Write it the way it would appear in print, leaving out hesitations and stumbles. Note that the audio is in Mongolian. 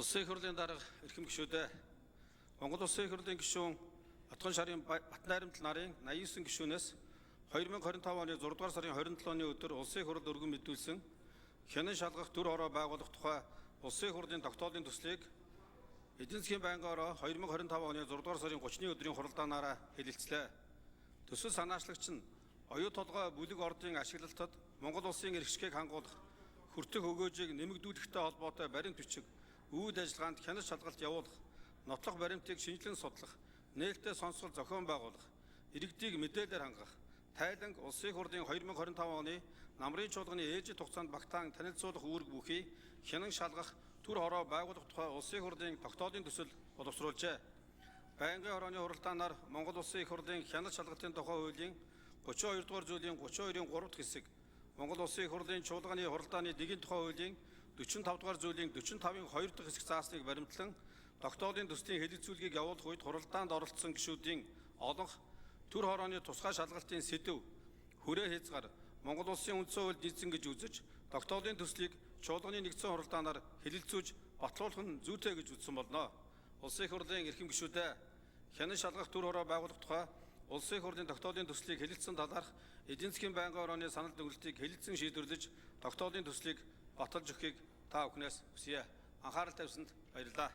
Улсын их хурлын дарга, эрхэм гишүүдээ, Монгол Улсын их хурлын гишүүн Отгон шарын Батнайрамдал нарын 89 гишүүнээс 2025 оны 6 дугаар сарын 27-ны өдөр Улсын их хурлд өргөн мэдүүлсэн хянан шалгах төр хороо байгуулах тухай Улсын их хурлын тогтоолын төслийг эдийн засгийн байнгын ороо 2025 оны 6 дугаар сарын 30-ны өдрийн хуралдаанаараа хэлэлцлээ. Төсөл санаачлагч нь оюу толгой бүлэг ордын ашиглалтад Монгол улсын эрх чигийг хангуулах, хүртэх өгөөжийг нэмэгдүүлэхтэй холбоотой баримт бичиг, үйл ажиллагаанд хянаж шалгалт явуулах, нотлох баримтыг шинжилэн судлах, нээлттэй сонсгол зохион байгуулах, иргэдийг мэдээлэлээр хангах, тайланг Улсын их хурлын 2025 оны намрын чуулганы ээлжит хугацаанд багтаан танилцуулах үүрэг бүхий хянан шалгах төр хороо байгуулах тухай Улсын их хурлын тогтоолын төсөл боловсруулжээ. Байнгын хорооны хуралдаанаар Монгол Улсын их хурлын хяналт шалгалтын тухай хуулийн 32 дугаар зүйлийн 32-ын 3 дахь хэсэг, Монгол Улсын их хурлын чуулганы хуралдааны дэгийн тухай хуулийн 45 дугаар зүйлийн 45-ын 2 дахь хэсэг заасныг баримтлан тогтоолын төслийн хэлэлцүүлгийг явуулах үед хуралдаанд оролцсон гишүүдийн олонх төр хорооны тусгай шалгалтын сэдэв хүрээ хязгаар Монгол Улсын үндсэн хуульд нийцсэн гэж үзэж тогтоолын төслийг чуулганы нэгдсэн хуралдаанаар хэлэлцүүлж батлуулах нь зүйтэй гэж үзсэн болно. Улсын их хурлын эрхэм гишүүдээ, хянан шалгах төр хороо байгуулах тухай Улсын их хурлын тогтоолын төслийг хэлэлцсэн талаарх эдийн засгийн байнгын орооны санал дүгнэлтийг хэлэлцэн шийдвэрлэж тогтоолын төслийг баталж өгөхийг та бүхнээс хүсье. Анхаарал тавьсанд баярлалаа.